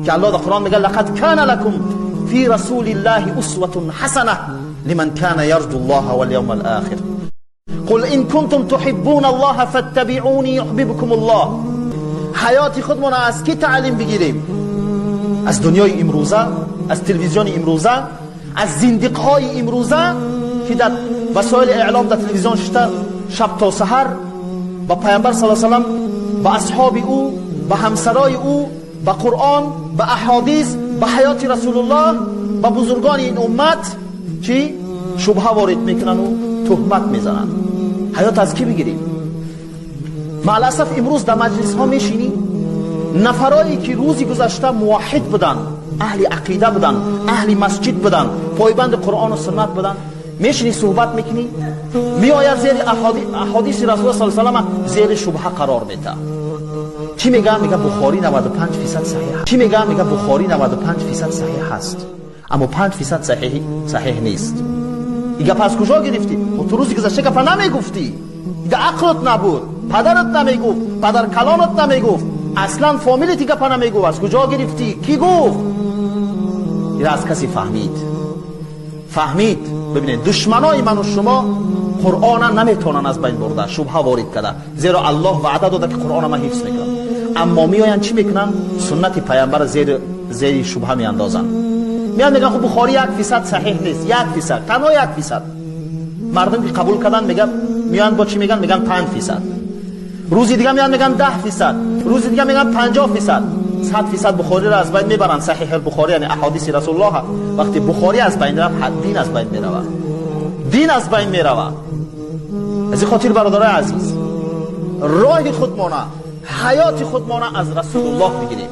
که الله در قرآن میگه لقد کان لکم فی رسول الله اسوة حسنة لمن کان یرجو الله والیوم الاخر قل ان کنتم تحبون الله فاتبعونی یحببکم الله. حیات خودمون از کی تعلیم بگیریم؟ از دنیای امروزه، از تلویزیون امروزه، از زندقهای امروزه که در وسایل اعلام در تلویزیون شده شب تا سحر با پیامبر صلی الله علیه و سلم، با اصحاب او، با همسرای او، با قرآن، با احادیث، با حیات رسول الله، با بزرگان این امت چی شبهه وارد میکنن و تهمت میزنن. حیات از کی بگیریم؟ مع الاسف امروز در مجلس ها میشینی نفرایی که روزی گذشته موحد بودن، اهل عقیده بودن، اهل مسجد بودن، پایبند قرآن و سنت بودن، میشینی صحبت میکنی، میآید زیر احادیث رسول الله صلی الله علیه و زیر شبهه قرار میده. چی میگه؟ میگه بخاری 95% صحیح. چی میگه؟ میگه بخاری 95% صحیح هست، اما 5% صحیح نیست. دیگه پس کجا گرفتی؟ خب تو روزی گذشته گپ نمیگفتی، دیگه عقلت نبود، پدرت نمیگفت، پدر کلانت نمیگفت، اصلا فامیلت گپ نمیگفت، از کجا گرفتی؟ کی گفت؟ این از کسی فهمید. فهمید. ببینید دشمنای من و شما قرآن نمیتونن از بین برده، شبهه وارد کرده، زیرا الله وعده داده که قرآن ما حفظ میکنه. اما میآیند چی میکنن؟ سنت پیامبر زیر شبهه میاندازن. میان میگن خب بخاری 1% صحیح نیست، 1%، تنها 1%. مردم که قبول کردن میگن، میان با چی میگن؟ میگن 5%. روزی دیگه میان میگن 10%، روزی دیگه میگن 50%. 100% بخاری را از بین میبرن. صحیح البخاری یعنی احادیث رسول الله. وقتی بخاری از بین رفت، دین از بین میرود، دین از بین میرود. از این خاطر برادرای عزیز، راه خودمانه، حیات خودمانه از رسول الله بگیریم.